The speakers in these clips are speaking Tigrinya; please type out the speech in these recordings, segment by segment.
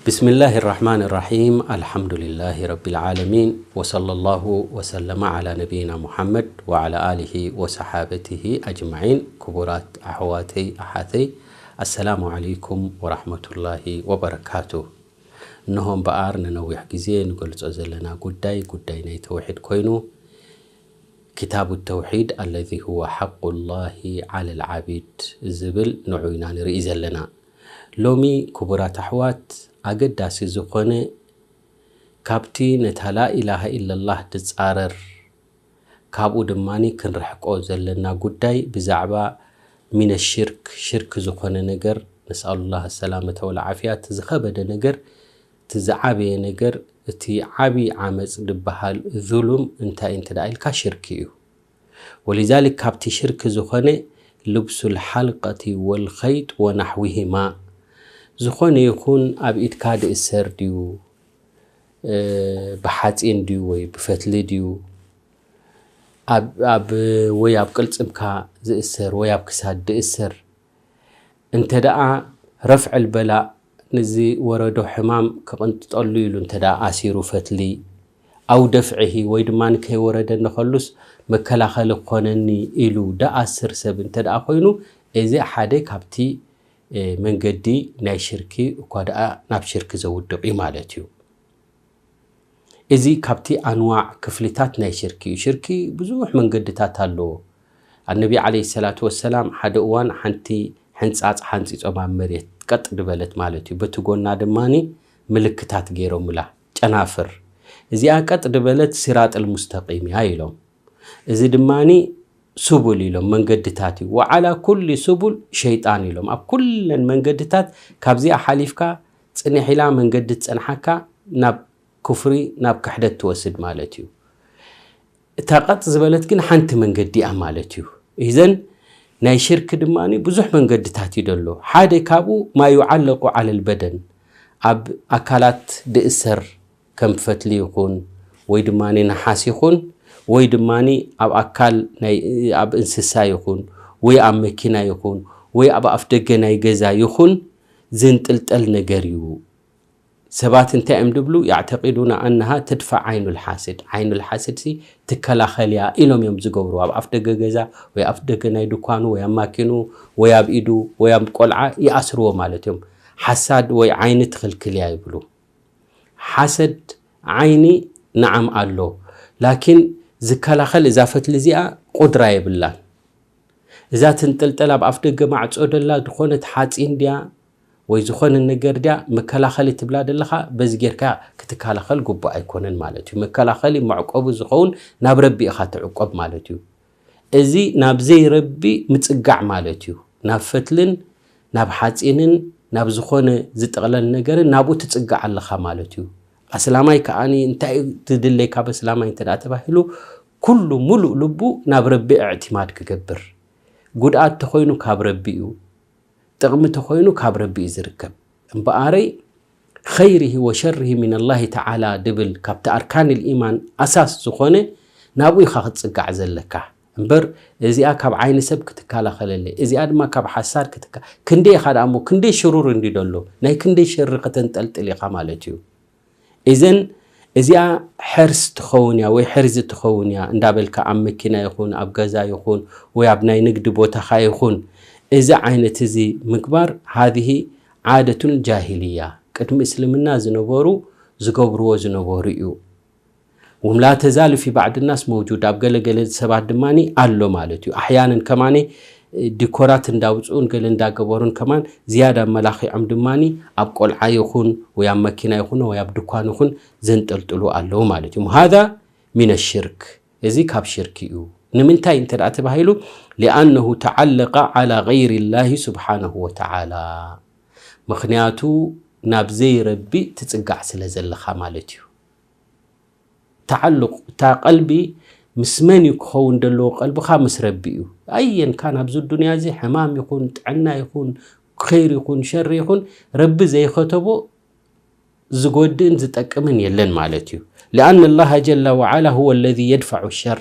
بسم الله الرحمن الرحيم. الحمد لله رب العالمين. وصلى الله وسلم على نبينا محمد وعلى آله وصحابته أجمعين. ክቡራት ኣሕዋተይ ኣሓተይ፣ ኣሰላሙ ዓለይኩም ወራሕመቱላሂ ወበረካቱ። እነሆ እምበኣር ንነዊሕ ግዜ ንገልጾ ዘለና ጉዳይ፣ ጉዳይ ናይ ተውሒድ ኮይኑ፣ ኪታቡ ተውሒድ ኣለዚ ሁወ ሓቁላሂ ዓለል ዓቢድ ዝብል ንዑ ኢና ንርኢ ዘለና። ሎሚ ክቡራት ኣሕዋት፣ ኣገዳሲ ዝኾነ ካብቲ ነታ ላኢላሃ ኢለላህ ድጻረር፣ ካብኡ ድማ ክንርሕቆ ዘለና ጉዳይ ብዛዕባ ሚነ ሽርክ፣ ሽርክ ዝኾነ ነገር፣ ነስኣሉላህ ሰላመተ ወልዓፍያ፣ እቲ ዝኸበደ ነገር፣ እቲ ዝዓበየ ነገር፣ እቲ ዓቢ ዓመጽ ድበሃል ዙሉም እንታይ እንተ ደኣ ኢልካ ሽርክ እዩ። ወሊዛሊክ ካብቲ ሽርክ ዝኾነ ልብሱል ሓልቀቲ ወልኸይጥ ወናሕዊሂማ፣ ዝኾነ ይኹን ኣብ ኢድካ ድእሰር ድዩ፣ እ፣ ብሓጺን ድዩ ወይ ብፈትሊ ድዩ፣ ኣብ፣ ኣብ፣ ወይ ኣብ ቅልጽምካ ዝእሰር ወይ ኣብ ክሳድ ድእሰር፣ እንተ ደኣ ረፍዕል በላእ፣ ነዚ ወረዶ ሕማም ክቕንጥጠሉ ኢሉ እንተ ደኣ ኣሲሩ ፈትሊ፣ ኣው ደፍዕሂ፣ ወይ ድማ ንከይወረደ እንከሉስ መከላኸሊ ክኾነኒ ኢሉ ደኣስር ሰብ እንተ ደኣ ኮይኑ፣ እዚ ሓደ ካብቲ፣ እ፣ መንገዲ ናይ ሽርኪ እኳ ደኣ ናብ ሽርኪ ዘውድቕ እዩ ማለት እዩ። እዚ ካብቲ ኣንዋዕ ክፍልታት ናይ ሽርኪ እዩ። ሽርኪ ብዙሕ መንገድታት ኣለዎ። ኣነቢ ዓለይሂ ሰላቱ ወሰላም ሓደ እዋን ሓንቲ ሕንጻጽ ሓንጺጾም ኣብ መሬት ቀጥ ድበለት ማለት እዩ። በቲ ጎና ድማኒ ምልክታት ገይሮምላ፣ ጨናፍር። እዚኣ ቀጥ ድበለት ሲራጥል ሙስተቂም እያ ኢሎም። እዚ ድማኒ ሱቡል ኢሎም፣ መንገድታት እዩ። ወዓላ ኩሊ ሱቡል ሸይጣን ኢሎም። ኣብ ኩለን መንገድታት ካብዚኣ ሓሊፍካ ጽንሕ ኢላ መንገዲ ትጸንሓካ ናብ ኩፍሪ፣ ናብ ክሕደት ትወስድ ማለት እዩ። እታ ቀጥ ዝበለት ግን ሓንቲ መንገዲ እያ ማለት እዩ። ኢዘን ናይ ሽርክ ድማ ብዙሕ መንገድታት እዩ ደሎ። ሓደ ካብኡ ማ ዩዓለቁ ዓለል በደን፣ ኣብ ኣካላት ድእሰር፣ ከም ፈትሊ ይኹን ወይ ድማ ነሓስ ይኹን ወይ ድማ ኣብ ኣካል ናይ፣ ኣብ እንስሳ ይኹን ወይ ኣብ መኪና ይኹን ወይ ኣብ ኣፍ ደገ ናይ ገዛ ይኹን ዝንጥልጠል ነገር እዩ። ሰባት እንታይ እዮም ድብሉ? ያዕተቂዱና ኣነሃ ተድፋዕ ዓይኑል ሓስድ፣ ዓይኑል ሓስድ ሲ ትከላኸል እያ ኢሎም እዮም ዝገብሩ። ኣብ ኣፍ ደገ ገዛ ወይ ኣፍ ደገ ናይ ድኳኑ ወይ ኣብ ማኪኑ ወይ ኣብ ኢዱ ወይ ኣብ ቆልዓ ይኣስርዎ ማለት እዮም። ሓሳድ ወይ ዓይኒ ትኽልክል እያ ይብሉ። ሓሰድ ዓይኒ ነዓም ኣሎ፣ ላኪን ዝከላኸል እዛ ፈትሊ እዚኣ ቁድራ የብላን። እዛ ትንጥልጠል ኣብ ኣፍ ደገ ማዕጾ ደላ ዝኾነት ሓጺን ድያ ወይ ዝኾነ ነገር ድያ መከላኸሊ ትብላ ደለኻ፣ በዚ ጌርካ ክትከላኸል ግቡእ ኣይኮነን ማለት እዩ። መከላኸሊ መዕቆቢ ዝኸውን ናብ ረቢ ኢኻ ትዕቆብ ማለት እዩ። እዚ ናብ ዘይረቢ ምጽጋዕ ማለት እዩ። ናብ ፈትልን ናብ ሓጺንን ናብ ዝኾነ ዝጥቕለል ነገርን ናብኡ ትጽጋዕ ኣለኻ ማለት እዩ። ኣስላማይ ከኣኒ እንታይ እዩ ዝድለይ ካብ ኣስላማይ እንተ ደኣ ተባሂሉ፣ ኩሉ ሙሉእ ልቡ ናብ ረቢ እዕትማድ ክገብር። ጉድኣት ተኾይኑ ካብ ረቢ እዩ፣ ጥቕሚ ተኾይኑ ካብ ረቢ እዩ ዝርከብ። እምበኣረይ ኸይሪሂ ወሸሪሂ ሚነላሂ ተዓላ ድብል ካብቲ ኣርካን ልኢማን ኣሳስ ዝኾነ ናብኡ ኢኻ ክትጽጋዕ ዘለካ። እምበር እዚኣ ካብ ዓይኒ ሰብ ክትከላኸለለይ፣ እዚኣ ድማ ካብ ሓሳድ ክትካ-፣ ክንደይ ኢኻ ደኣ እሞ፣ ክንደይ ሽሩር እንዲ ደሎ፣ ናይ ክንደይ ሸሪ ከተንጠልጥል ኢኻ ማለት እዩ። እዘን እዚኣ ሕርስ ትኸውን እያ ወይ ሕርዚ ትኸውን እያ እንዳበልካ ኣብ መኪና ይኹን ኣብ ገዛ ይኹን ወይ ኣብ ናይ ንግዲ ቦታኻ ይኹን፣ እዚ ዓይነት እዚ ምግባር ሃዚህ ዓደቱን ጃሂልያ፣ ቅድሚ እስልምና ዝነበሩ ዝገብርዎ ዝነበሩ እዩ። ወም ላ ተዛሉ ፊ ባዕድ ናስ መውጁድ፣ ኣብ ገለ ገለ ሰባት ድማ ኣሎ ማለት እዩ። ኣሕያነን ከማኒ ዲኮራት እንዳውፅኡን ገለ እንዳገበሩን ከማን ዝያዳ መላኺዖም ድማ ኣብ ቆልዓ ይኹን ወይ ኣብ መኪና ይኹን ወይ ኣብ ድኳን ይኹን ዘንጠልጥሉ ኣለዉ ማለት እዩ። ሃዛ ሚነ ሽርክ፣ እዚ ካብ ሽርክ እዩ። ንምንታይ እንተ ደኣ ተባሂሉ፣ ሊኣነሁ ተዓለቀ ዓላ ገይሪ ላሂ ስብሓነሁ ወተዓላ፣ ምኽንያቱ ናብ ዘይረቢ ትጽጋዕ ስለ ዘለኻ ማለት እዩ። ተዓሉቕ፣ እታ ቀልቢ ምስ መን እዩ ክኸውን ዘለዎ? ቀልብኻ ምስ ረቢ እዩ። ኣየን ካን ኣብዚ ዱንያ እዚ ሕማም ይኹን ጥዕና ይኹን ኸይር ይኹን ሸሪ ይኹን ረቢ ዘይኸተቦ ዝጎድእን ዝጠቅምን የለን ማለት እዩ። لأن الله جل وعلا هو الذي يدفع الشر።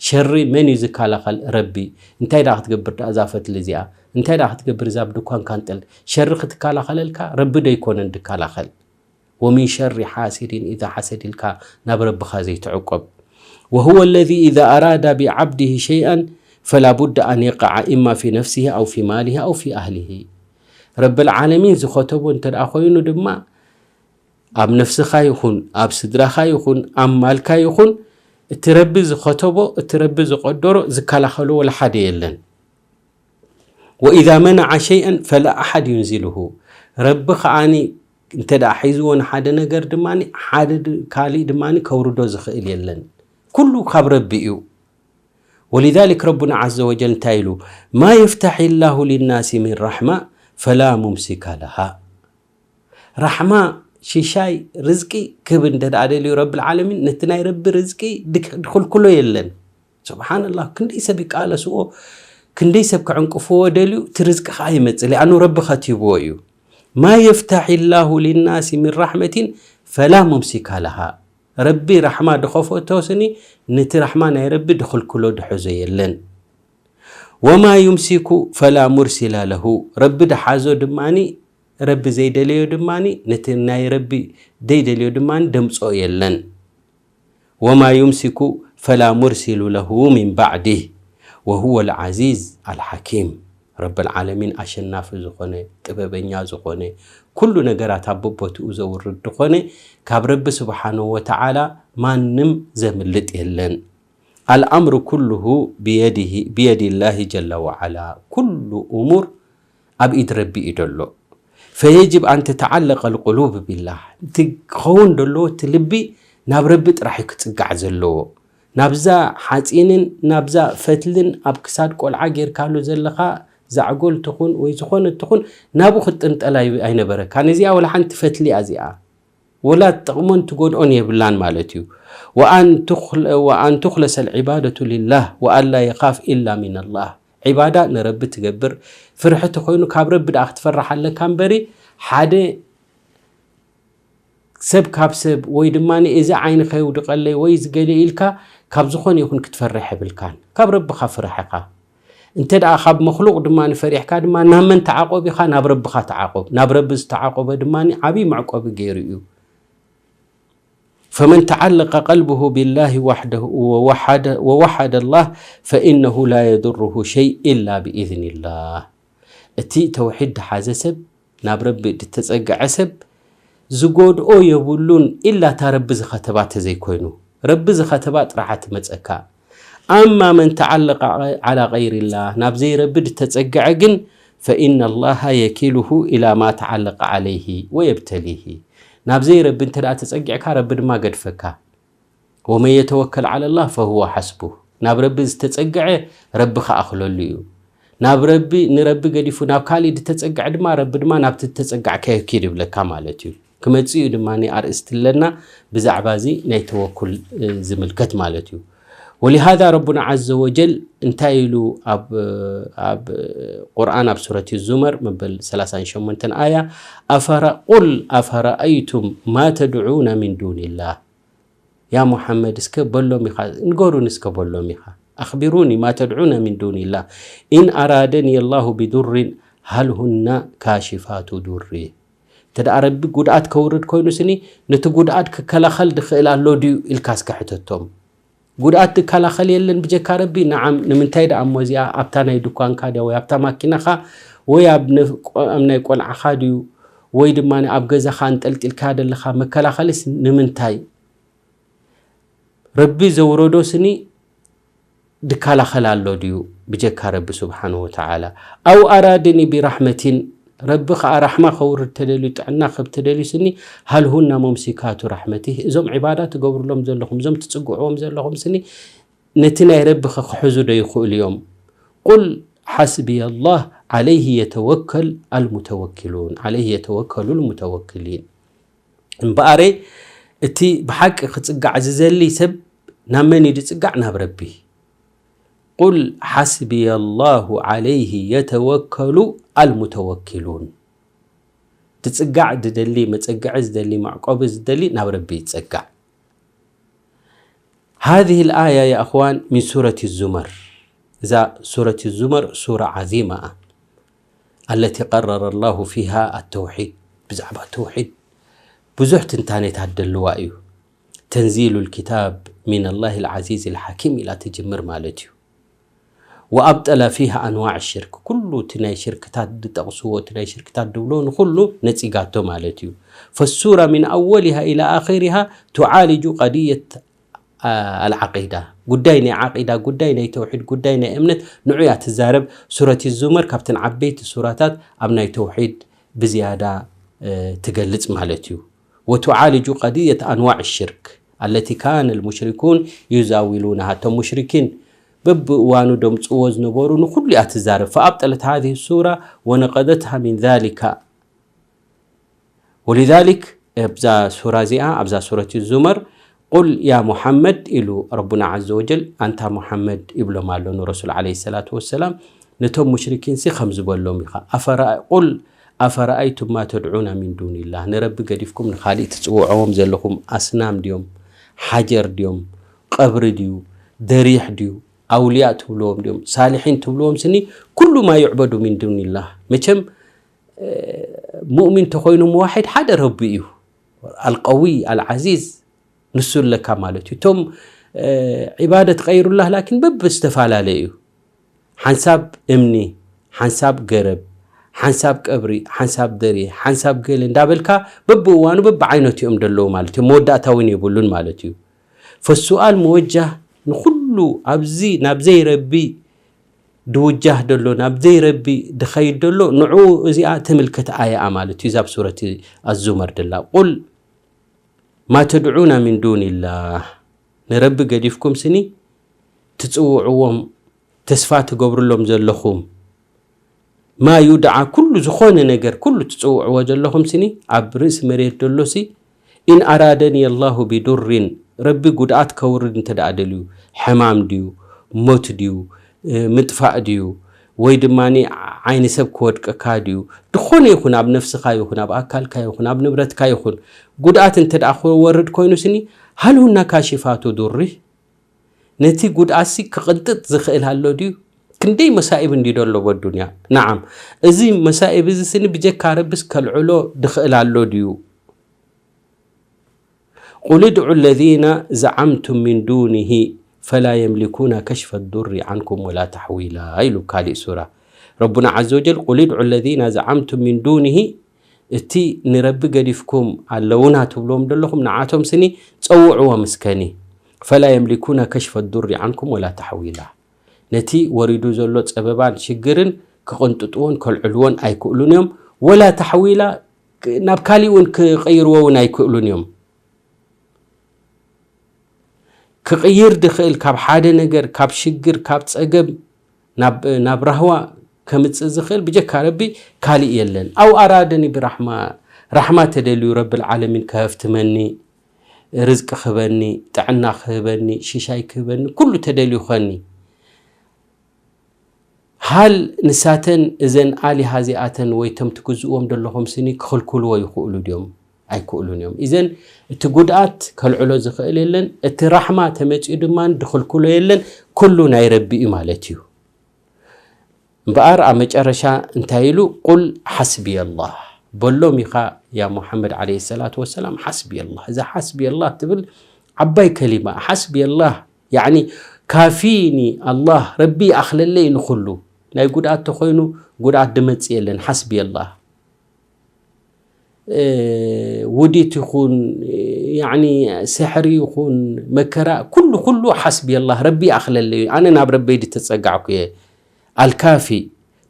ሸሪ መን እዩ ዝከላኸል? ረቢ። እንታይ ደኣ ክትገብር ደኣ እዛ ፈትሊ እዚኣ? እንታይ ደኣ ክትገብር እዛ ኣብ ድኳንካ ንጠል? ሸሪ ክትከላኸለልካ ረቢ ዶ ኣይኮነን ድከላኸል? ومن شر حاسد إذا حسد ኢልካ ናብ ረብኻ ዘይትዕቆብ. وهو الذي إذا أراد بعبده شيئا فلا بد أن يقع إما في نفسه أو في ماله أو في أهله. ረብል ዓለሚን ዝኸተቦ እንተ ደኣ ኮይኑ ድማ ኣብ ነፍስኻ ይኹን ኣብ ስድራኻ ይኹን ኣብ ማልካ ይኹን እቲ ረቢ ዝኸተቦ እቲ ረቢ ዝቐደሮ ዝከላኸሎ ወላ ሓደ የለን። وإذا منع شيئا فلا أحد ينزله። ረቢ ከዓኒ እንተ ደኣ ሒዝዎ ንሓደ ነገር ድማ ሓደ ድ- ካሊእ ድማ ከውርዶ ዝኽእል የለን። ኩሉ ካብ ረቢ እዩ። ولذلك ربنا عز وجل እንታይ ኢሉ? ما يفتح الله للناس من رحمة فلا ممسك لها. ራሕማ ሽሻይ ርዝቂ ክብ እንተ ደኣ ደልዩ ረብል ዓለሚን ነቲ ናይ ረቢ ርዝቂ ድክ- ድኽልክሎ የለን። ስብሓንላህ፣ ክንደይ ሰብ ይቃለስዎ፣ ክንደይ ሰብ ክዕንቅፍዎ ደልዩ፣ እቲ ርዝቂ ከዓ ይመጽእ። ሊኣኑ ረቢ ከቲብዎ እዩ። ما يفتح الله للناس من رحمة فلا ممسك لها። ረቢ ራሕማ ድኸፈቶ ስኒ፣ ነቲ ራሕማ ናይ ረቢ ድኽልክሎ ድሕዞ የለን። وما يمسك فلا مرسل له። ረቢ ድሓዞ ድማኒ፣ ረቢ ዘይደለዮ ድማኒ፣ ነቲ ናይ ረቢ ደይደልዮ ድማኒ ደምፅኦ የለን። وما يمسك فلا مرسل له من بعده وهو العزيز الحكيم። ረብል ዓለሚን ኣሸናፊ ዝኾነ፣ ጥበበኛ ዝኾነ፣ ኩሉ ነገራት ኣብ በቦትኡ ዘውርድ ዝኾነ፣ ካብ ረቢ ስብሓንሁ ወተዓላ ማንም ዘምልጥ የለን። الأمر كله بيده، بيد الله جل وعلا። ኩሉ እሙር ኣብ ኢድ ረቢ እዩ ደሎ። فيجب أن تتعلق القلوب بالله። እቲ ክኸውን ደለዎ እቲ ልቢ ናብ ረቢ ጥራሕ እዩ ክጽጋዕ ዘለዎ። ናብዛ ሓጺንን ናብዛ ፈትልን ኣብ ክሳድ ቆልዓ ጌርካሉ ዘለኻ ዛዕጎል ትኹን ወይ ዝኾነ ትኹን ናብኡ ክትጥንጠል ኣይ- ኣይነበረካን። እዚኣ ወላ ሓንቲ ፈትሊ እያ እዚኣ። ወላ ትጠቕሞን ትጎድኦን የብላን ማለት እዩ። وأن تخل- وأن تخلص العبادة لله وأن لا يخاف إلا من الله። ዒባዳ ንረቢ ትገብር፣ ፍርሒ ተኾይኑ ካብ ረቢ ደኣ ክትፈርሕ ኣለካ እምበሪ ሓደ ሰብ ካብ ሰብ ወይ ድማ እዚ ዓይኒ ከየውድቐለይ ወይ ዝገለ ኢልካ ካብ ዝኾነ ይኹን ክትፈርሕ የብልካን። ካብ ረብኻ ፍርሕ ኢኻ። እንተ ደኣ ካብ መኽሉቕ ድማ ፈሪሕካ ድማ ናብ መን ተዓቆብ ኢኻ? ናብ ረብኻ ተዓቆብ። ናብ ረቢ ዝተዓቆበ ድማ ዓብዪ መዕቆቢ ገይሩ እዩ። فمن تعلق قلبه بالله وحده ووحد، ووحد الله فإنه لا يضره شيء إلا بإذن الله። እቲ ተውሒድ ድሓዘ ሰብ፣ ናብ ረቢ ድተጸግዐ ሰብ ዝጎድኦ የብሉን፣ ኢላ እታ ረቢ ዝኸተባ ተዘይኮይኑ። ረቢ ዝኸተባ ጥራሓ ትመጸካ። أما من تعلق على غير الله، ናብ ዘይረቢ ድተጸግዐ ግን፣ فإن الله يكله إلى ما تعلق عليه ويبتليه። ናብ ዘይረቢ እንተ ደኣ ተጸጊዕካ፣ ረቢ ድማ ገድፈካ። ومن يتوكل على الله فهو حسبه። ናብ ረቢ ዝተጸግዐ ረቢ ከኣኽለሉ እዩ። ናብ ረቢ፣ ንረቢ ገዲፉ ናብ ካሊእ ዝተጸግዐ ድማ፣ ረቢ ድማ ናብቲ ዝተጸጋዕካዮ ኪድ ይብለካ ማለት እዩ። ክመጽእ እዩ ድማ ኣርእስቲ ኣለና ብዛዕባ እዚ ናይ ተወኩል፣ እ፣ ዝምልከት ማለት እዩ። ولهذا ربنا عز وجل እንታይ ኢሉ ኣብ፣ ኣብ ቁርኣን ኣብ ሱረት ዙመር መበል ሰላሳን ሸሞንተን ኣያ፣ أفر-، قل أفرأيتم ما تدعون من دون الله። ያ ሙሓመድ እስከ በሎም ኢኻ፣ ንገሩኒ እስከ በሎም ኢኻ። أخبروني ما تدعون من دون الله إن أرادني الله بضر هل هن كاشفات ضره። እንተ ደኣ ረቢ ጉድኣት ከውርድ ኮይኑ ስኒ፣ ነቲ ጉድኣት ክከላኸል ድኽእል ኣሎ ድዩ ኢልካ እስከ ሕተቶም። ጉድኣት ትከላኸል የለን ብጀካ ረቢ። ነዓም፣ ንምንታይ ደኣ እሞ እዚኣ ኣብታ ናይ ድኳንካ ድያ ወይ ኣብታ ማኪናኻ ወይ ኣብ ነፍ-፣ ቆ-፣ ኣብ ናይ ቆልዓኻ ድዩ ወይ ድማ ኣብ ገዛኻ ኣንጠልጢልካ ደለኻ መከላኸልስ ንምንታይ? ረቢ ዘውረዶ ስኒ ድከላኸል ኣሎ ድዩ ብጀካ ረቢ ስብሓንሁ ወተዓላ? أو أرادني برحمة، ረቢ ኸዓ ራሕማ ኸውርድ ተደልዩ፣ ጥዕና ኸብ ተደልዩ ስኒ፣ هل هن ممسكات رحمته؟ እዞም ዒባዳ ትገብሩሎም ዘለኹም፣ እዞም ትጽግዕዎም ዘለኹም ስኒ ነቲ ናይ ረቢ ኸ ክሕዙ ዶ ይኽእሉ እዮም? قل حسبي الله عليه يتوكل المتوكلون، عليه يتوكل المتوكلين። እምበኣረ እቲ ብሓቂ ክጽጋዕ ዝዘሊ ሰብ ናብ መን እዩ ዝጽጋዕ? ናብ ረቢ። قل حسبي الله عليه يتوكل المتوكلون። ትጽጋዕ ዝደሊ፣ መጸግዒ ዝደሊ፣ መዕቆቢ ዝደሊ ናብ ረቢ ይጸጋዕ። هذه الآية يا أخوان من سورة الزمر። እዛ ሱረት ዙመር ሱራ ዓዚማ እያ። التي قرر الله فيها التوحيد። ብዛዕባ ተውሒድ ብዙሕ ትንታኔታት ደልዋ እዩ። ተንዚሉ ልኪታብ ሚን ኣላህ ልዓዚዝ ልሓኪም ኢላ ትጅምር ማለት እዩ። ወኣብጠለ ፊሃ ኣንዋዕ ሽርክ፣ ኩሉ እቲ ናይ ሽርክታት ዝጠቕስዎ፣ እቲ ናይ ሽርክታት ድብሎ ንኩሉ ነጺጋቶ ማለት እዩ። ፈሱራ ሚን ኣወሊሃ ኢላ ኣኺሪሃ ቱዓልጁ ቀድየት ኣልዓቂዳ፣ ጉዳይ ናይ ዓቂዳ፣ ጉዳይ ናይ ተውሒድ፣ ጉዳይ ናይ እምነት ንዑ እያ ትዛረብ። ሱረት ዙመር ካብተን ዓበይቲ ሱራታት ኣብ ናይ ተውሒድ ብዝያዳ ትገልጽ ማለት እዩ። ወቱዓልጁ ቀድየት ኣንዋዕ ሽርክ ኣለቲ ካነ ልሙሽሪኩን ዩዛዊሉናሃ፣ እቶም ሙሽሪኪን በብእዋኑ ደምፅዎ ዝነበሩ ንኩሉ እያ ትዛረብ። ፈኣብጠለት ሃዚህ ሱራ ወነቀደትሃ ሚን ዛሊካ ወሊዛሊክ ኣብዛ ሱራ እዚኣ ኣብዛ ሱረት ዙመር ቁል ያ ሙሓመድ ኢሉ ረቡና ዓዘ ወጀል፣ ኣንታ ሙሓመድ ይብሎም ኣሎ ንረሱል ዓለይሂ ሰላቱ ወሰላም። ነቶም ሙሽሪኪን ሲ ከምዚ በሎም ኢኻ፣ ቁል ኣፈረኣይቱም ማ ተድዑና ሚን ዱኒላህ፣ ንረቢ ገዲፍኩም ንኻሊእ ትፅውዕዎም ዘለኹም ኣስናም ድዮም፣ ሓጀር ድዮም፣ ቀብሪ ድዩ፣ ደሪሕ ድዩ፣ ኣውልያ ትብልዎም ድዮም፣ ሳልሒን ትብልዎም ስኒ፣ ኩሉ ማ ዩዕበዱ ሚን ዱኒላህ። መቸም ሙእሚን ተኾይኑ መዋሒድ ሓደ ረቢ እዩ። ኣልቀዊይ ኣልዓዚዝ ንሱ ኣለካ ማለት እዩ። እቶም ዒባደት ቀይሩላህ ላኪን በብ ዝተፈላለየ እዩ። ሓንሳብ እምኒ፣ ሓንሳብ ገረብ፣ ሓንሳብ ቀብሪ፣ ሓንሳብ ደርየ፣ ሓንሳብ ገለ እንዳበልካ በብእዋኑ በብዓይነቱ እዮም ደለዉ ማለት እዮም። መወዳእታ እውን የብሉን ማለት እዩ። ፈሱኣል መወጃህ ንኩሉ ኣብዚ ናብ ዘይረቢ ድውጃህ ደሎ፣ ናብ ዘይረቢ ድኸይድ ደሎ፣ ንዑ እዚኣ ትምልከት ኣያኣ ማለት እዩ። እዛ ኣብ ሱረት ኣዙመር ደላ ቁል ማ ተድዑና ሚን ዱኒላህ፣ ንረቢ ገዲፍኩም ስኒ ትጽውዕዎም ተስፋ ትገብርሎም ዘለኹም ማ ዩድዓ፣ ኩሉ ዝኾነ ነገር ኩሉ ትጽውዕዎ ዘለኹም ስኒ ኣብ ርእሲ መሬት ደሎሲ ኢን ኣራደኒ ኣላሁ ቢዱሪን፣ ረቢ ጉድኣት ከውርድ እንተ ደኣ ደልዩ፣ ሕማም ድዩ፣ ሞት ድዩ፣ ምጥፋእ ድዩ፣ ወይ ድማ ዓይኒ ሰብ ክወድቀካ ድዩ፣ ዝኾነ ይኹን ኣብ ነፍስኻ ይኹን ኣብ ኣካልካ ይኹን ኣብ ንብረትካ ይኹን ጉድኣት እንተ ደኣ ክወርድ ኮይኑ ስኒ፣ ሃል ሁና ካሽፋቱ ዱሪ፣ ነቲ ጉድኣትሲ ክቕንጥጥ ዝኽእል ኣሎ ድዩ? ክንደይ መሳኢብ እንዲ ደሎ በዱንያ። ነዓም፣ እዚ መሳኢብ እዚ ስኒ ብጀካ ረብስ ከልዕሎ ድኽእል ኣሎ ድዩ? ቁል ድዑ ለዚነ ዘዓምቱም ሚን ዱኒሂ ፈላ የምሊኩና ከሽፈ ዱሪ ዓንኩም ወላ ተሕዊላ ኢሉ ካሊእ ሱራ። ረቡና ዓዘ ወጀል ቁል ድዑ ለዚነ ዘዓምቱም ሚን ዱኒሂ፣ እቲ ንረቢ ገዲፍኩም ኣለውና ትብልዎም ዘለኹም ንዓቶም ስኒ ጸውዕዎም እስከኒ። ፈላ የምሊኩና ከሽፈ ዱሪ ዓንኩም ወላ ተሕዊላ። ነቲ ወሪዱ ዘሎ ጸበባን ሽግርን ክቕንጥጥዎን ከልዕልዎን ኣይክእሉን እዮም። ወላ ተሕዊላ፣ ናብ ካሊእ እውን ክቕይርዎ እውን ኣይክእሉን እዮም። ክቕይር ድኽእል ካብ ሓደ ነገር፣ ካብ ሽግር፣ ካብ ጸገም ናብ፣ ናብ ራህዋ ከምጽእ ዝኽእል ብጀካ ረቢ ካሊእ የለን። ኣው ኣራደኒ ብራሕማ፣ ራሕማ ተደልዩ ረብል ዓለሚን ከሀፍትመኒ፣ ርዝቂ ክህበኒ፣ ጥዕና ክህበኒ፣ ሽሻይ ክህበኒ፣ ኩሉ ተደልዩ ኸኒ። ሃል ንሳተን እዘን ኣሊሃ እዚኣተን ወይ ቶም ትግዝእዎም ደለኹም ስኒ ክኽልክልዎ ይኽእሉ ድዮም? ኣይክእሉን እዮም። ኢዘን እቲ ጉድኣት ከልዕሎ ዝኽእል የለን፣ እቲ ራሕማ ተመጺኡ ድማ ድኽልክሎ የለን። ኩሉ ናይ ረቢ እዩ ማለት እዩ። እምበኣር ኣብ መጨረሻ እንታይ ኢሉ? ቁል ሓስብየ ኣላህ በሎም ኢኻ ያ ሙሓመድ ዓለይሂ ሰላቱ ወሰላም። ሓስብየ ኣላህ፣ እዛ ሓስብየ ኣላህ ትብል ዓባይ ከሊማ፣ ሓስብየ ኣላህ ያዕኒ ካፊኒ ኣላህ፣ ረቢ ይኣኽለለይ ንኹሉ። ናይ ጉድኣት ተኾይኑ ጉድኣት ድመጽእ የለን፣ ሓስብየ ኣላህ። ውዲት ይኹን፣ ያዕኒ ስሕሪ ይኹን፣ መከራ፣ ኩሉ፣ ኩሉ ሓስብየ ኣላህ፣ ረቢ ይኣኽለለይ፣ ኣነ ናብ ረበይ ድተጸጋዕኩ እየ። ኣልካፊ፣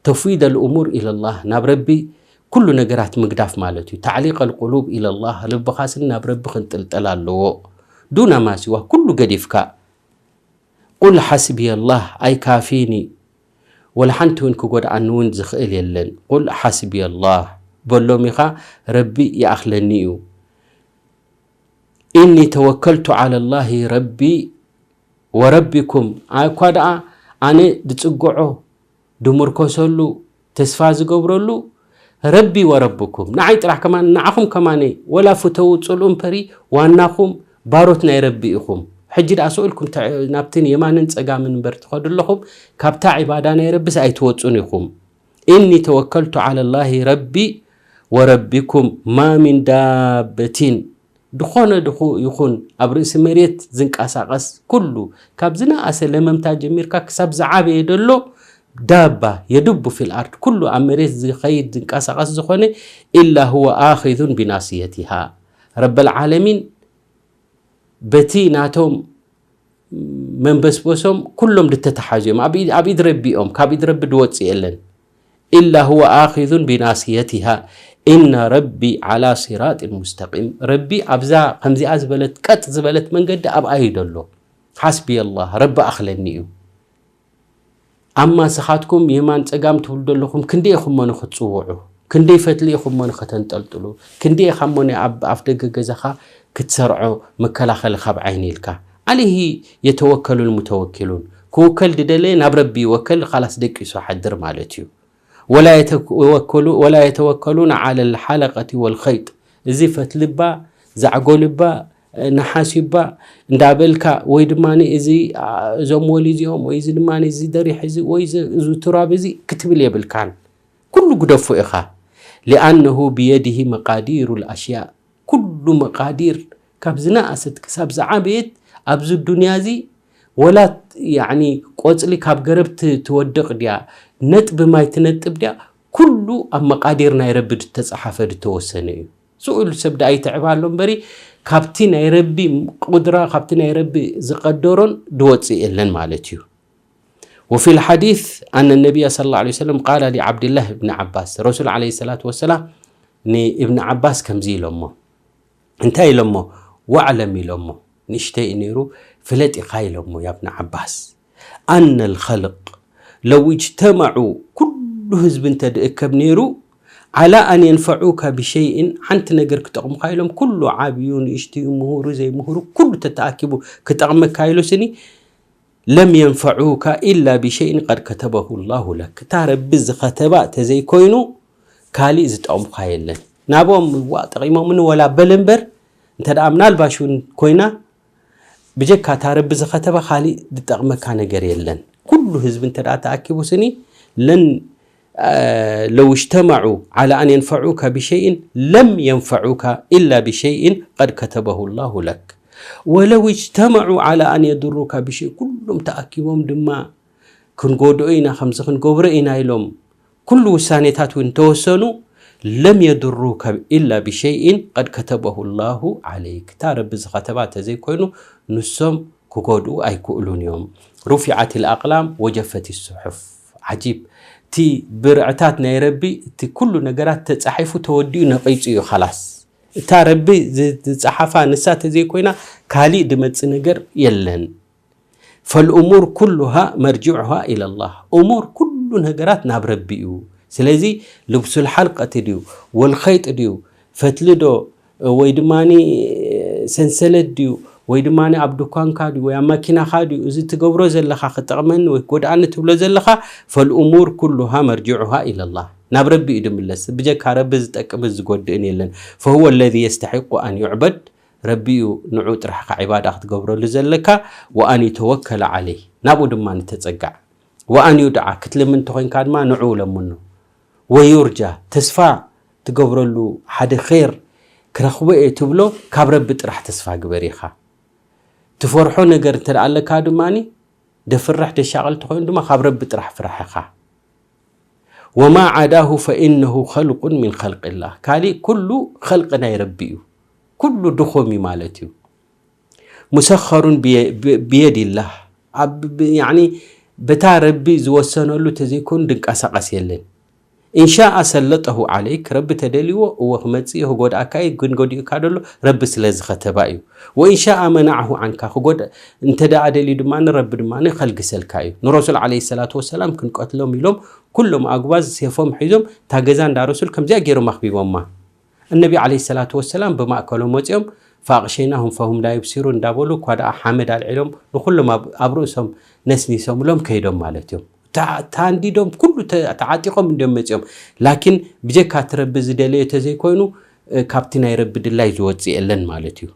ተፍዊድ ኣልእሙር ኢለላህ፣ ናብ ረቢ ኩሉ ነገራት ምግዳፍ ማለት እዩ። ተዕሊቅ ኣልቁሉብ ኢለላህ፣ ልብኻስን ናብ ረቢ ክንጥልጠል ኣለዎ። ዱና ማሲዋ፣ ኩሉ ገዲፍካ። ቁል ሓስብየ ኣላህ፣ ኣይካፊኒ፣ ወላ ሓንቲ እውን ክጎድኣኒ እውን ዝኽእል የለን። ቁል ሓስብየ ኣላህ በሎም ኢኻ፣ ረቢ ይኣኽለኒ እዩ። ኢኒ ተወከልቱ ዓላ ላሂ ረቢ ወረቢኩም፣ እኳ ደኣ ኣነ ድጽግዖ፣ ድምርኮሰሉ፣ ተስፋ ዝገብረሉ፣ ረቢ ወረብኩም፣ ንዓይ ጥራሕ ከማን፣ ንዓኹም ከማን፣ ወላ ፍተዉ ጽልኡ እምበሪ፣ ዋናኹም ባሮት ናይ ረቢ ኢኹም። ሕጂ ደኣ ስእልኩም ተ-፣ ናብቲ የማንን ጸጋምን እምበር ትኸዱ ኣለኹም፣ ካብታ ዒባዳ ናይ ረቢስ ኣይትወጹን ኢኹም። ኢኒ ተወከልቱ ዓላ ላሂ ረቢ ወረቢኩም ማ ሚን ዳበቲን፣ ዝኾነ ድኹ ይኹን ኣብ ርእሲ መሬት ዝንቀሳቐስ ኩሉ፣ ካብ ዝነኣሰ ለመምታ ጀሚርካ ክሳብ ዝዓበየ ደሎ ዳባ፣ የድቡ ፊል ኣርድ፣ ኩሉ ኣብ መሬት ዝኸይድ ዝንቀሳቐስ ዝኾነ፣ ኢላ ሁወ ኣኺዙን ቢናስየቲሃ፣ ረበል ዓለሚን በቲ ናቶም መንበስበሶም ኩሎም ዝተተሓዙ እዮም። ኣብ ኢድ፣ ኣብ ኢድ ረቢ እዮም፣ ካብ ኢድ ረቢ ድወፅእ የለን። ኢላ ሁወ ኣኺዙን ቢናስየቲሃ ኢነ ረቢ ዓላ ሲራጢን ሙስተቂም። ረቢ ኣብዛ ከምዚኣ ዝበለት ቀጥ ዝበለት መንገዲ ኣብኣ እዩ ዘሎ። ሓስቢ ኣላህ፣ ረቢ ኣኽለኒ እዩ። ኣማ ንስኻትኩም የማን ጸጋም ትብሉ ዘለኹም ክንደይ ኢኹሞ ንኽትጽውዑ? ክንደይ ፈትሊ ኢኹሞ ንኽተንጠልጥሉ? ክንደይ ኢኻሞ ናይ ኣብ ኣፍ ደገ ገዛኻ ክትሰርዖ መከላኸሊ ካብ ዓይኒ ኢልካ? ዓለይሂ የተወከሉል ሙተወኪሉን። ክውከል ድደለየ ናብ ረቢ ይወከል፣ ኻላስ ደቂሱ ሓድር ማለት እዩ። ወላ የተወከሉ-፣ ወላ የተወከሉን ዓለል ሓለቀቲ ወልኸይጥ። እዚ ፈትሊ እባ፣ ዛዕጎል እባ፣ ነሓስ እባ እንዳበልካ፣ ወይ ድማ እዚ፣ አ፣ እዞም ወሊ እዚኦም፣ ወይ እዚ ድማ እዚ ደሪሕ እዚ፣ ወይ እዚ፣ እዚ ቱራብ እዚ ክትብል የብልካን። ኩሉ ግደፎ ኢኻ። ሊኣነሁ ብየዲሂ መቃዲሩ ልኣሽያእ። ኩሉ መቃዲር፣ ካብ ዝነኣሰት ክሳብ ዝዓበየት ኣብዚ ዱንያ እዚ፣ ወላ፣ ያዕኒ፣ ቆጽሊ ካብ ገረብ ት-፣ ትወድቕ ድያ፣ ነጥቢ ማይ ትነጥብ ድያ፣ ኩሉ ኣብ መቃዲር ናይ ረቢ ዝተጻሓፈ ዝተወሰነ እዩ። ስኡል ሰብ ደኣ ይትዕብ ኣሎ እምበሪ፣ ካብቲ ናይ ረቢ ቁድራ፣ ካብቲ ናይ ረቢ ዝቐደሮን ድወጽእ የለን ማለት እዩ። وفي الحديث أن النبي صلى الله عليه وسلم قال لعبد الله بن عباس، ረሱል ዓለይሂ ሰላቱ ወሰላም ንእብን ዓባስ ከምዚ ኢሎሞ፣ እንታይ ኢሎሞ? واعلم ኢሎሞ፣ ንእሽተይ እዩ ነይሩ፣ ፍለጥ ኢኻ ኢሎሞ፣ ያ እብን ዓባስ። أن الخلق لو اجتمعوا، ኩሉ ህዝቢ እንተ ድእከብ ነይሩ፣ على أن ينفعوك بشيء، ሓንቲ ነገር ክጠቕሙኻ ኢሎም፣ ኩሉ ዓብዩ፣ ንእሽትዩ፣ ምሁሩ፣ ዘይምሁሩ፣ ኩሉ ተተኣኪቡ ክጠቕመካ ኢሉ ስኒ፣ لم ينفعوك إلا بشيء قد كتبه الله لك። እታ ረቢ ዝኸተባ ተዘይኮይኑ ካሊእ ዝጠቕሙኻ የለን። ናብኦም ዋ ጠቒሞምኒ ወላ በል እምበር፣ እንተ ደኣ ምናልባሽ እውን ኮይና፣ ብጀካ እታ ረቢ ዝኸተባ ካሊእ ዝጠቕመካ ነገር የለን። ኩሉ ህዝቢ እንተ ደኣ ተኣኪቡ ስኒ፣ ለን፣ አ፣ لو اجتمعوا على أن ينفعوك بشيء لم ينفعوك إلا بشيء قد كتبه الله لك. ولو اجتمعوا على أن يضروك بشيء، ኩሎም ተኣኪቦም ድማ ክንጎድኦ ኢና፣ ከምዚ ክንገብሮ ኢና ኢሎም ኩሉ ውሳኔታት እውን ተወሰኑ፣ لم يضروك إلا بشيء قد كتبه الله عليك። እታ ረቢ ዝኸተባ ተዘይኮይኑ ንሶም ክጎድኡ ኣይክእሉን እዮም። رفعت الأقلام وجفت الصحف። ዓጂብ። እቲ ብርዕታት ናይ ረቢ፣ እቲ ኩሉ ነገራት ተጻሒፉ ተወዲኡ ነቒጹ እዩ፣ ኻላስ። እታ ረቢ ዝ-፣ ዝጸሓፋ ንሳ ተዘይኮይና ካሊእ ድመጽእ ነገር የለን። فالأمور كلها مرجعها إلى الله። እሙር፣ ኩሉ ነገራት ናብ ረቢ እዩ። ስለዚ ልብሱል ሓልቀት ድዩ፣ ወልኸይጥ ድዩ፣ ፈትሊ ዶ፣ ወይ ድማ ሰንሰለት ድዩ፣ ወይ ድማ ኣብ ድኳንካ ድዩ፣ ወይ ኣብ መኪናኻ ድዩ፣ እዚ ትገብሮ ዘለኻ ክጠቕመኒ ወይ ክጎድኣኒ ትብሎ ዘለኻ፣ فالأمور كلها مرجعها إلى الله። ናብ ረቢ እዩ ድምለስ። ብጀካ ረቢ ዝጠቅምን ዝጎድእን የለን። فهو الذي يستحق أن يعبد። ረቢ እዩ ንዑ ጥራሕ ኢኻ ዒባዳ ክትገብረሉ ዘለካ። وأن يتوكل عليه። ናብኡ ድማ ንተጸጋዕ። وأن يدعى። ክትልምን እንተኾይንካ ድማ ንዑ ለምኖ። ويرجى። ተስፋ ትገብረሉ ሓደ ኸይር ክረኽቦ እየ ትብሎ፣ ካብ ረቢ ጥራሕ ተስፋ ግበር ኢኻ። ትፈርሖ ነገር እንተ ደኣ ኣለካ ድማ፣ ደፍርሕ ደሻቐል ተኾይኑ ድማ ካብ ረቢ ጥራሕ ፍራሕ ኢኻ። وما عداه فإنه خلق من خلق الله። ካሊእ ኩሉ ኸልቂ ናይ ረቢ እዩ። ኩሉ ድኹም እዩ ማለት እዩ። مسخر بي-، ب-، بيد الله። ኣብ ብ-፣ ያዕኒ በታ ረቢ ዝወሰነሉ ተዘይኮይኑ ድንቀሳቐስ የለን። إن شاء سلطه عليك። ረቢ ተደልይዎ እወ ክመጽእ እዩ፣ ክጎድኣካ እዩ፣ ግን ጎዲኡካ ደሎ ረቢ ስለ ዝኸተባ እዩ። وإن شاء منعه عنك። ክጎድ-፣ እንተ ደኣ ደልዩ ድማ ረቢ ድማ ከልግሰልካ እዩ። ንረሱል ዓለይሂ ሰላቱ ወሰላም ክንቀትሎም ኢሎም ኩሎም ኣጉባዝ ሴፎም ሒዞም እታ ገዛ እንዳ ረሱል ከምዚኣ ገይሮም ኣኽቢቦማ። እነቢ ዓለይሂ ሰላቱ ወሰላም ብማእከሎም ወጺኦም፣ فأغشيناهم فهم لا يبصرون እንዳበሉ፣ እኳ ደኣ ሓመድ ኣልዒሎም ንኹሎም ኣብ፣ ኣብ ርእሶም ነስኒሶምሎም ከይዶም ማለት እዮም። ታ-፣ ታንዲዶም ኩሉ ተ-፣ ተዓጢቖም እንዲዮም መጺኦም። ላኪን ብጀካ እቲ ረቢ ዝደለዮ ተዘይኮይኑ፣ እ፣ ካብቲ ናይ ረቢ ድላይ ዝወጽእ የለን ማለት እዩ።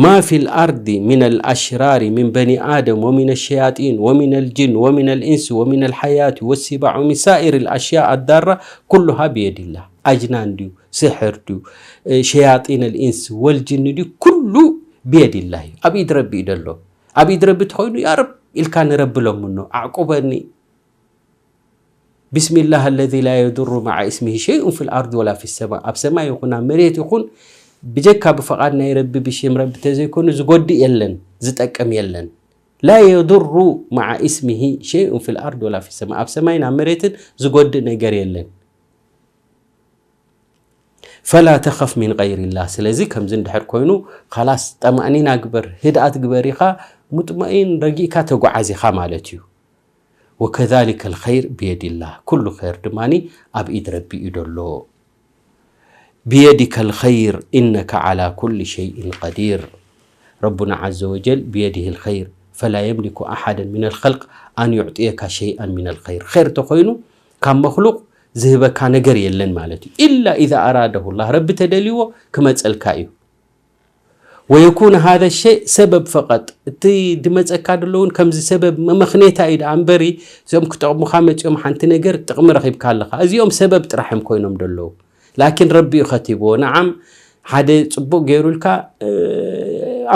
ما في الأرض من الأشرار من بني آدم ومن الشياطين ومن الجن ومن الإنس ومن الحيات والسباع ومن سائر الأشياء الضارة كلها بيد الله. ኣጅናን ድዩ፣ ስሕር ድዩ፣ ሸያጢን ልኢንስ ወልጅን ድዩ፣ ኩሉ ብየድ ኢላህ እዩ፣ ኣብ ኢድ ረቢ እዩ ደሎ። ኣብ ኢድ ረቢ ተኾይኑ ያ ረብ ኢልካ ንረቢ ለምኖ፣ ኣዕቁበኒ። ቢስሚላህ ለዚ ላ የዱሩ መዓ እስሚሂ ሸይኡን ፊል ኣርድ ወላ ፊ ሰማ፣ ኣብ ሰማይ ይኹን ኣብ መሬት ይኹን ብጀካ ብፈቓድ ናይ ረቢ ብሽም ረቢ ተዘይኮኑ ዝጎድእ የለን፣ ዝጠቅም የለን። ላ የዱሩ መዓ እስሚሂ ሸይኡን ፊል ኣርድ ወላ ፊ ሰማ፣ ኣብ ሰማይን ኣብ መሬትን ዝጎድእ ነገር የለን። ፈላ ተኸፍ ሚን ገይሪላህ። ስለዚ ከምዚ እንድሕር ኮይኑ ካላስ ጠማእኒና ግበር፣ ህድኣት ግበር ኢኻ፣ ሙጥመኢን ረጊእካ ተጓዓዝ ኢኻ ማለት እዩ። ወከዛሊከ ልኸይር ብየዲላህ፣ ኩሉ ኸይር ድማ ኣብ ኢድ ረቢ እዩ ደሎ። ብየዲከ ልኸይር ኢነከ ዓላ ኩሊ ሸይእን ቀዲር። ረቡና ዓዘ ወጀል ብየዲህ ልኸይር ፈላ የምሊኩ ኣሓደን ሚን ልኸልቅ ኣን ዩዕጥየካ ሸይኣን ሚን ልኸይር። ኸይር ተኾይኑ ካብ መክሉቅ ዝህበካ ነገር የለን ማለት እዩ። ኢላ ኢዛ ኣራደሁ ላህ፣ ረቢ ተደልይዎ ክመፀልካ እዩ። ወየኩነ ሃዘ ሸይ ሰበብ ፈቀጥ፣ እቲ ድመፀካ ደሎ እውን ከምዚ ሰበብ መመኽኔታ እዩ ደኣ እምበሪ፣ እዚኦም ክጠቕሙኻ መፂኦም ሓንቲ ነገር ጥቕሚ ረኺብካ ኣለኻ። እዚኦም ሰበብ ጥራሕ እዮም ኮይኖም ደለዉ። ላኪን ረቢ እዩ ከቲብዎ። ነዓም ሓደ ፅቡቅ ገይሩልካ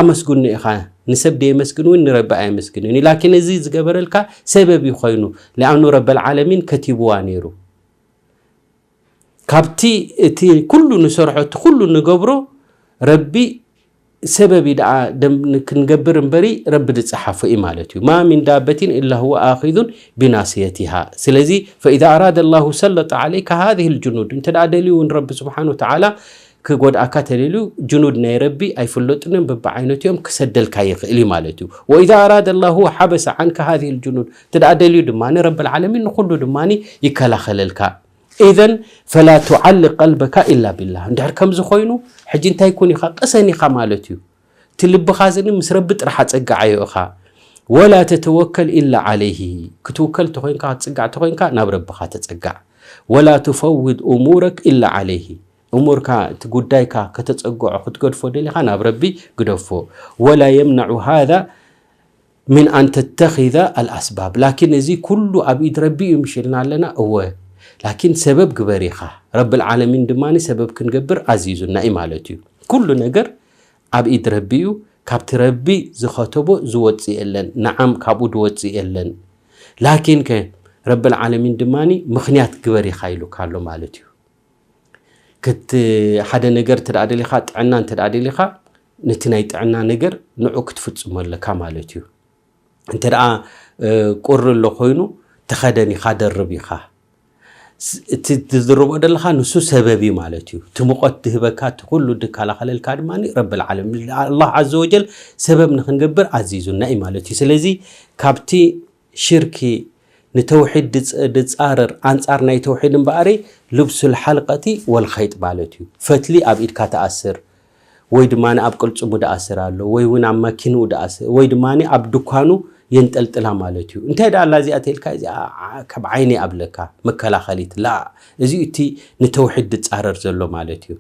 ኣመስግኖ ኢኻ። ንሰብ ደየመስግን እውን ንረቢ ኣየመስግንን እዩ። ላኪን እዚ ዝገበረልካ ሰበብ እዩ ኮይኑ። ሊኣኑ ረበል ዓለሚን ከቲብዋ ነይሩ። ካብቲ እቲ ኩሉ ንሰርሖ እቲ ኩሉ ንገብሮ ረቢ ሰበብ እዩ ደኣ ደም ክንገብር እምበሪ ረቢ ዝፀሓፎ እዩ ማለት እዩ። ማ ሚን ዳበቲን ኢላ ሁወ ኣኺዙን ቢናስየቲሃ። ስለዚ ፈኢዛ ኣራደ ላሁ ሰለጠ ዓለይካ ሃዚህ ልጅኑድ፣ እንተ ደኣ ደልዩ እውን ረቢ ስብሓን ወተዓላ ክጎድኣካ ተደልዩ ጅኑድ ናይ ረቢ ኣይፍለጡንን በብዓይነቱ እዮም ክሰደልካ ይኽእል እዩ ማለት እዩ። ወኢዛ ኣራደ ላሁ ሓበሰ ዓንካ ሃዚህ ልጅኑድ፣ እንተ ደኣ ደልዩ ድማ ረቢ ልዓለሚን ንኩሉ ድማ ይከላኸለልካ። ኢዘን ፈላ ቱዓልቅ ቀልበካ ኢላ ቢላህ። እንድሕር ከምዚ ኮይኑ ሕጂ እንታይ ኩን ኢኻ ቅሰን ኢኻ ማለት እዩ። እቲ ልብኻ ዝኒ ምስ ረቢ ጥራሕ ኣጸግዓዮ ኢኻ። ወላ ተተወከል ኢላ ዓለይሂ፣ ክትውከል ተኾይንካ ክትጽጋዕ ተኾይንካ ናብ ረብኻ ተጸጋዕ። ወላ ትፈውድ እሙረክ ኢላ ዓለይሂ፣ እሙርካ እቲ ጉዳይካ ከተጸግዖ ክትገድፎ ደሊኻ ናብ ረቢ ግደፎ። ወላ የምነዑ ሃዛ ምን ኣን ተተኺዘ ኣልኣስባብ። ላኪን እዚ ኩሉ ኣብ ኢድ ረቢ እዩ ምሽ ኢልና ኣለና። እወ፣ ላኪን ሰበብ ግበር ኢኻ። ረብል ዓለሚን ድማ ሰበብ ክንገብር ኣዚዙና እዩ ማለት እዩ። ኩሉ ነገር ኣብ ኢድ ረቢ እዩ። ካብቲ ረቢ ዝኸተቦ ዝወፅእ የለን። ነዓም፣ ካብኡ ዝወፅእ የለን። ላኪን ከ ረብል ዓለሚን ድማ ምኽንያት ግበር ኢኻ ኢሉካ ኣሎ ማለት እዩ። ክት-፣ ሓደ ነገር እንተ ደኣ ደሊኻ፣ ጥዕና እንተ ደኣ ደሊኻ፣ ነቲ ናይ ጥዕና ነገር ንዑ ክትፍጽሞ ኣለካ ማለት እዩ። እንተ ደኣ፣ እ፣ ቁሪ ኣሎ ኮይኑ፣ ተኸደን ኢኻ፣ ደርብ ኢኻ። ስ-፣ እቲ ትድርቦ ዘለኻ ንሱ ሰበብ እዩ ማለት እዩ። እቲ ሙቐት ዝህበካ፣ እቲ ኩሉ ዝከላኸለልካ ድማ ረብል ዓለሚን፣ ኣላህ ዓዘ ወጀል ሰበብ ንኽንገብር ኣዚዙና እዩ ማለት እዩ። ስለዚ ካብቲ ሽርኪ ንተውሒድ ድጽ-፣ ድጻረር ኣንጻር ናይ ተውሒድ እምበኣሪ ልብሱል ሓልቀቲ ወልኸይጥ ማለት እዩ። ፈትሊ ኣብ ኢድካ ትኣስር ወይ ድማ ኣብ ቅልጽሙ ድኣስር ኣሎ ወይ እውን ኣብ መኪንኡ ድኣስር ወይ ድማ ኣብ ድኳኑ የንጠልጥላ ማለት እዩ። እንታይ ደኣ ኣላ እዚኣ ተልካ እዚኣ ዓ-፣ ካብ ዓይኒ ኣብለካ መከላኸሊት ላ፣ እዚ እቲ ንተውሒድ ድጻረር ዘሎ ማለት እዩ።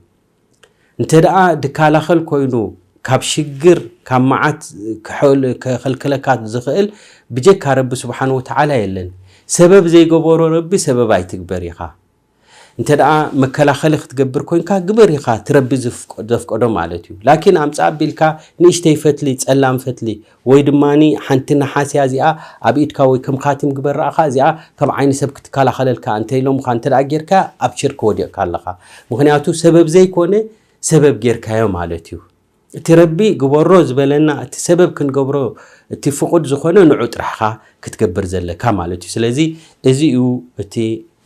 እንተ ደኣ ድከላኸል ኮይኑ ካብ ሽግር ካብ መዓት ክሕል-፣ ከኸልክለካ ዝኽእል ብጀካ ረቢ ስብሓን ወተዓላ የለን። ሰበብ ዘይገበሮ ረቢ ሰበብ ኣይትግበር ኢኻ። እንተ ደኣ መከላኸሊ ክትገብር ኮንካ ግበር ኢኻ፣ እቲ ረቢ ዝፍቆ-፣ ዘፍቀዶ ማለት እዩ። ላኪን ኣምጻእ ኣቢልካ ንእሽተይ ፈትሊ፣ ጸላም ፈትሊ ወይ ድማ ሓንቲ ነሓስያ እዚኣ ኣብ ኢድካ ወይ ከም ካቲም ግበር ረኣኻ፣ እዚኣ ካብ ዓይኒ ሰብ ክትከላኸለልካ እንተ ኢሎምኻ እንተ ደኣ ጌርካ ኣብ ሽርክ ወዲቕካ ኣለኻ። ምኽንያቱ ሰበብ ዘይኮነ ሰበብ ጌርካዮ ማለት እዩ። እቲ ረቢ ግበሮ ዝበለና፣ እቲ ሰበብ ክንገብሮ፣ እቲ ፍቑድ ዝኾነ ንዑ ጥራሕኻ ክትገብር ዘለካ ማለት እዩ። ስለዚ እዚ እዩ እቲ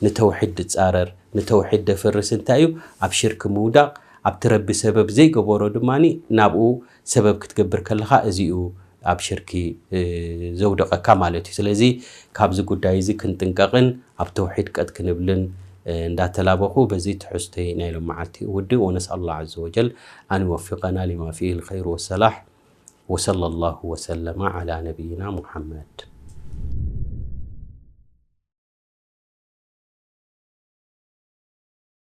ንተውሒድ ድጻረር፣ ንተውሒድ ደፍርስ እንታይ እዩ? ኣብ ሽርክ ምውዳቕ፣ ኣብቲ ረቢ ሰበብ ዘይገበሮ ድማ ናብኡ ሰበብ ክትገብር ከለኻ፣ እዚ እዩ ኣብ ሽርኪ፣ እ፣ ዘውድቐካ ማለት እዩ። ስለዚ ካብዚ ጉዳይ እዚ ክንጥንቀቕን ኣብ ተውሒድ ቀጥ ክንብልን፣ እ፣ እንዳተላበኹ በዚ ትሕዝቶይ ናይ ሎም መዓልቲ እውድእ። ወነስኣል ላህ ዓዘ ወጀል ኣን ይወፊቀና ሊማ ፊህ ልኸይር ወሰላሕ። ወሰለ ላሁ ወሰለመ ዓላ ነቢይና ሙሐመድ።